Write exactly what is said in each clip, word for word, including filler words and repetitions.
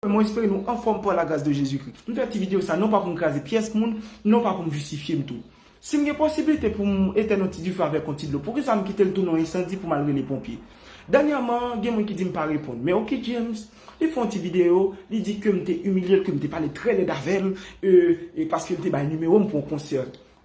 Mwen espere nou anfòm pa la gras de Jezikri. M fè ti videyo sa non pa pou m kraze pyès moun, non pa pou m jistifye m tou. Si m gen posiblite pou m etèn yon ti dife avèk yon ti dlo, poukisa m kite l tounen yon ensandi pou m al rele ponpye? Dènyèman, gen moun ki di m pa reponn. Men Oky James, li fè yon ti videyo, li di ke m te imilye l, ke m te pale trè lèd avè l, e, e paske l te bay nimewo m pou yon konsè.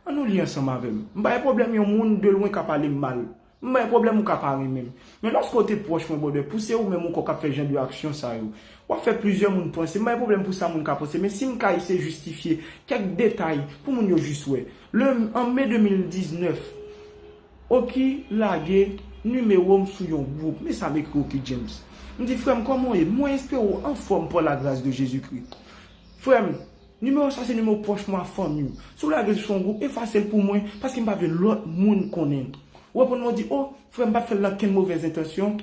Ann nou li ansanm avè m. M pa gen pwoblèm yon moun de lwen ka pale m mal. M pa gen pwoblèm ou ka pa renmen m. Men lòske w te pwòch mwen, brother, pou se ou menm ankò k ap fè jan de aksyon sa yo, w ap fè plizyè moun panse. M pa gen pwoblèm pou sa moun ka panse. Men si m ka eseye jistifye kèk detay pou moun yo jis wè. Le, an me de mil diznèf, Oky lage nimewo m sou yon gwoup. Men sa m ekri Oky James. M di, "Frè m, kòman w ye? Mwen espere w anfòm pa la gras de Jezikri." Frè m, nimewo sa se nimewo pwòch mwen ak fanmi w. Si w lage l sou yon gwoup, efase l pou mwen, paske m pa vle lòt moun konnen. Ou reponn mwen, w di, "O, frè m, m pa t fè l nan kenn movèz entansyon."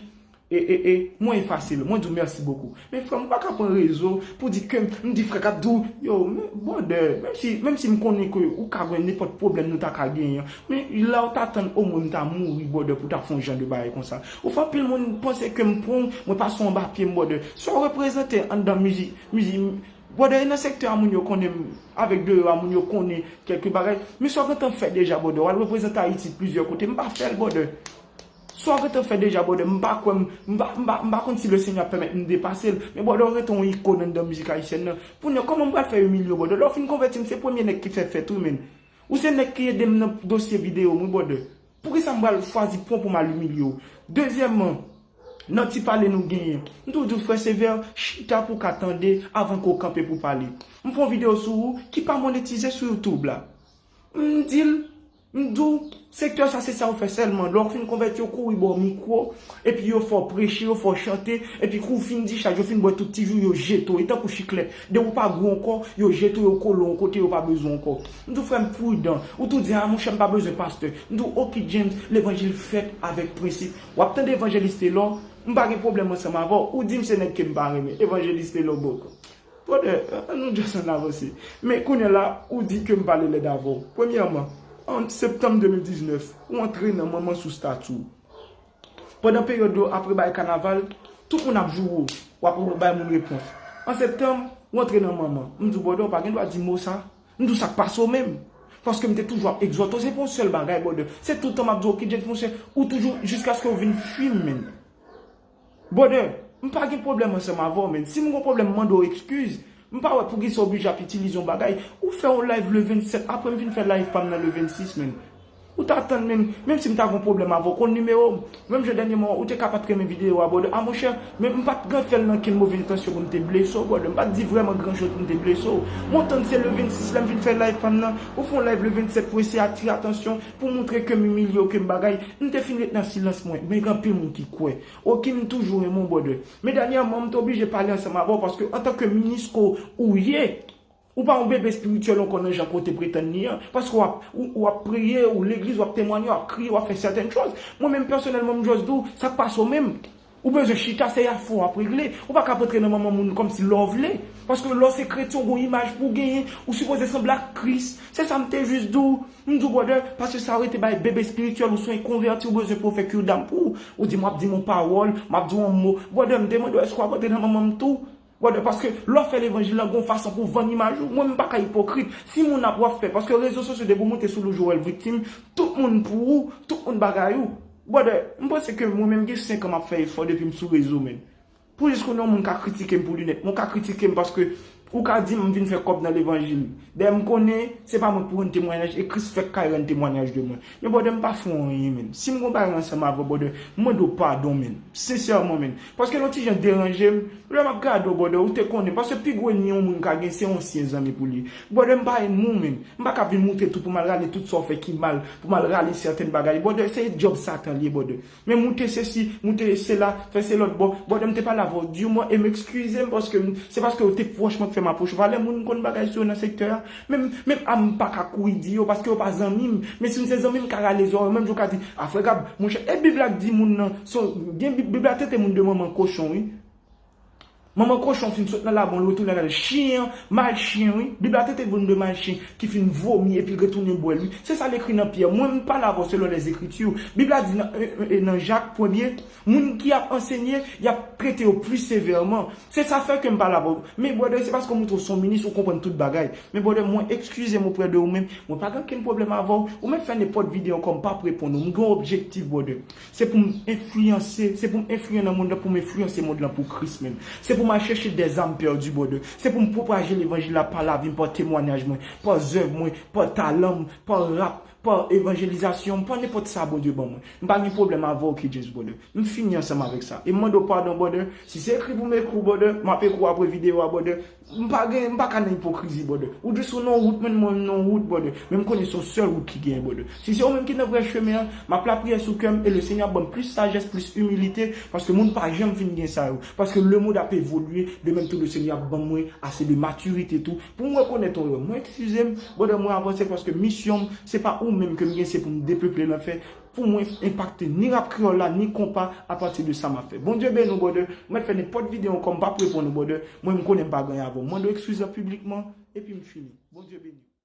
E, e, e, mwen efase l. Mwen di w mèsi bokou. Men frè m, ou pa ka pran rezo pou di ke m, m di frè k ap di w, yo, men, brother, menm si, menm si m konnen ke ou ka gen nenpòt pwoblèm nou ta ka genyen, men la w ta tann omwen m ta mouri, brother, pou w ta fè yon jan de bagay konsa. Ou fè anpil moun panse ke m pran w, mwen pase w anba pye m, brother. Sa w reprezante anndan mizik, mizik, brother, e nan sektè a moun yo konnen m, avèk deyò a moun yo konnen kèlke bagay. Men sa w gentan fè deja, brother, w al reprezante Ayiti plizyè kote, m pa fè l, brother. Sa w gentan fè deja, brother, m pa kwè m, m pa, m pa, m pa konn si Lesenyè ap pèmèt m depase l. Men, brother, w rete yon ikòn anndan mizik ayisyèn nan. Kounye a, kòman m pral fè imilye w, brother? Lè w fin konvèti m, se premye nèg ki fè fèt, wi, men. Ou se nèg ki ede m nan dosye videyo m, wi, brother. Poukisa m pral chwazi pran pou m al imilye w? Dezyèmman, nan ti pale nou genyen, m toujou di w, frè Sevè, chita pou w ka tande avan ke w kanpe pou w pale. M fè yon videyo sou ou ki pa monetize sou YouTube la. M di l, m di w, sektè sa se sa yo fè sèlman. Lè w fin konvèti, yo kouri ba w mikwo, epi yo fè w preche, yo fè w chante, epi kou w fin dichaj, yo fin bwè tout ti ji w, yo jete w. E tankou chiklèt, depi w pa gou ankò, yo jete w, yo kole w yon kote, yo pa bezwen w ankò. M di w, frè m, pridan. Ou tou di, a, monchè, m pa bezwen pastè. M di w, Oky James, levanjil fèt avèk prensip. W ap tande Evanjelis Telò, m pa gen pwoblèm ansanm avè w. Ou di m se nèg ke m pa renmen. Evanjelis Telò bòkò. Brother, ann nou just ann avanse. Men kounye a la, ou di ke m pale lèd avè w. Premyèman, an septanm de mil diznèf, ou antre nan manman sou stati w. Pandan peryòd yo apre bay kanaval, tout moun ap joure w, w ap bay moun repons. An septanm, ou antre nan manman. M di w, brother, w pa gen dwa di mo sa. M di w sa k pase w menm. Paske m te toujou ap egzòte w, se pa yon sèl bagay, brother. Se tout tan m ap di w, Oky James, monchè, ou toujou, jiskaske w vin fwi m, menn. Brother, m pa gen pwoblèm ansanm avè w, menn. Si m gon pwoblèm, m mande w ekskiz. M pa wè poukisa w oblije ap itilize yon bagay. Ou fè yon live le vennsèt, apre m vin fè live pa m nan le vennsis, menn. Ou ta tann, menn, menm si m ta gon pwoblèm avè w, konn nimewo m. Menm jan dènyèman, ou te ka pa t renmen videyo a, brother. A, monchè, men m pa t gen fè l nan kenn move entansyon pou m te blese w, brother. M pa t di vrèman gran choz pou m te blese w. M tann se le vennsèt lè m vin fè live pa m nan. Ou fè yon live le vennsèt pou eseye atire atansyon, pou montre ke m imilye w, ke m bagay. M te fin ret nan silans mwen. Men gen anpil moun ki kwè. Oky, m toujou renmen w, brother. Men dènyèman, m te oblije pale ansanm avè w, paske antanke minis ke w ye, ou pa yon bebe espirityèl ankò nan jan ke w te pretann li an, paske w ap, ou, w ap priye, ou legliz, w ap temwanye, w ap kriye, w ap fè sètèn chòz. Mwen menm, pèsonèlman, m just di w, sa k pase w menm? Ou bezwen chita, se afè w ap regle. Ou pa ka ap antre nan manman moun kòmsi lè w vle. Paske lè w se kretyen, w gon imaj pou w genyen, ou sipoze sanble ak Kris. Se sa m te just di w. M di w, brother, paske sa yo rete bay bebe espirityèl, ou se yon konvèti, ou bezwen pou yo fè cure d'âme pou ou. Ou di, "M ap di m yon pawòl, m ap di w yon mo." Brother, m te mande w, èske w ap antre nan manman m tou? Brother, paske lè w fè levanjil lan, gon fason pou vann imaj ou. Mwen, m pa ka ipokrit. Si moun ap w ap fè, paske rezo sosyo, depi w moute sou Lou Joel Victime, tout moun pou ou, tout moun bagay ou. Brother, m panse ke mwen menm gen senk an m ap fè efò depi m sou rezo, menn. Pou jis kounye a, yon moun ka kritike m pou linèt. Mwen ka kritike m paske ou ka di m vin fè kòb nan levanjil. Dayè, m konnen se pa mwen pou rann temwayaj, e Kris fèk kay rann temwayaj de mwen. Men, brother, m pa fè w anyen, menn. Si m gon bagay ansanm avè w, brother, m mande w padon, menn. Sensèman, menn. Paske lè w ti jan deranje m, lè m ap gade w, brother, ou te konnen. Paske pi gwo ènmi yon moun ka gen, se yon ansyen zanmi pou li. Brother, m pa ènmi w, menn. M pa ka vin moute tou pou m al rale tout sa w fè ki mal, pou m al rale sèten bagay. Brother, se djòb Satan li ye, brother. Men moute sesi, moute sela, fè se lòt bò. Brother, m te pale avè w durement e m ekskize m paske m, se paske w te pwòch mwen k fè m apwoche w. Valè moun m konn bagay sou yo nan sektè a. Menm, menm a m pa ka kouri di yo paske yo pa zanmi m. Men si m se zanmi m, m ka rale zòrèy w, menm jan w ka di, "A, frè Gab, monchè, e Bib la k di moun nan, se, gen Bib, Bib la trete moun de manman kochon, wi." Manman kochon fin sot nan labou, l retounen nan l. Chen an, mal chen, wi. Bib la trete nou de mal chen ki fin vomi epi l retounen bwè l, wi. Se sa l ekri nan Pyè. Mwen, m pale avè w selon Lèzekriti. Bib la di nan, e, e, nan Jak premye, moun ki ap ansenye, y ap trete yo pli sevèman. Se sa fè ke m pale avè w. Men, brother, se paske w montre w se yon minis, ou konprann tout bagay. Men, brother, mwen, eskize m oprè de ou menm. Mwen pa gen okenn pwoblèm avè w. Ou mèt fè nenpòt videyo ankò, m p ap reponn ou. M gen yon objektif, brother. Se pou m enfliyanse, se pou m enfliyan nan mond lan, pou m enfliyanse mond lan pou Kris menm. Se pou m al chèche dèzam pèdi, brother. Se pou m pwopaje levanjil la pa lavi m, pa temwayaj mwen, pa zèv mwen, pa talan m, pa rap, pa evanjelizasyon m, pa nenpòt sa Bondye ban mwen. M pa gen pwoblèm avè w, K James, brother. M fini ansanm avèk sa. E m mande w padon, brother. Si se ekri pou m ekri w, brother, m ap ekri w apre videyo a, brother. M pa gen, m pa ka nan ipokrizi, brother. Ou jis ou nan wout, mwen, mwen nan wout, brother. Men m konnen se yon sèl wout ki genyen, brother. Si se ou menm ki nan vrè chemen an, m ap lapriyè sou kè m e Lesenyè ap ban m plis sajès, plis imilite, paske moun pa janm fin gen sa yo. Paske lemonn ap evolye, de menm tou Lesenyè ap ban mwen ase de matirite tou, pou m rekonèt yon erè. Mwen eskize m, brother, mwen avanse paske misyon m, se pa ou menm ke m gen, se pou m depeple lanfè, pou mwen enpakte ni rap kreyòl la, ni konpa apati de sa m ap fè. Bondye beni w, brother. Mwen fè nenpòt videyo ankò, m p ap reponn ou, brother. Mwen, m konnen m pa gen anyen avè w. Mande w eskiz lan piblikman, epi m fini. Bondye beni w.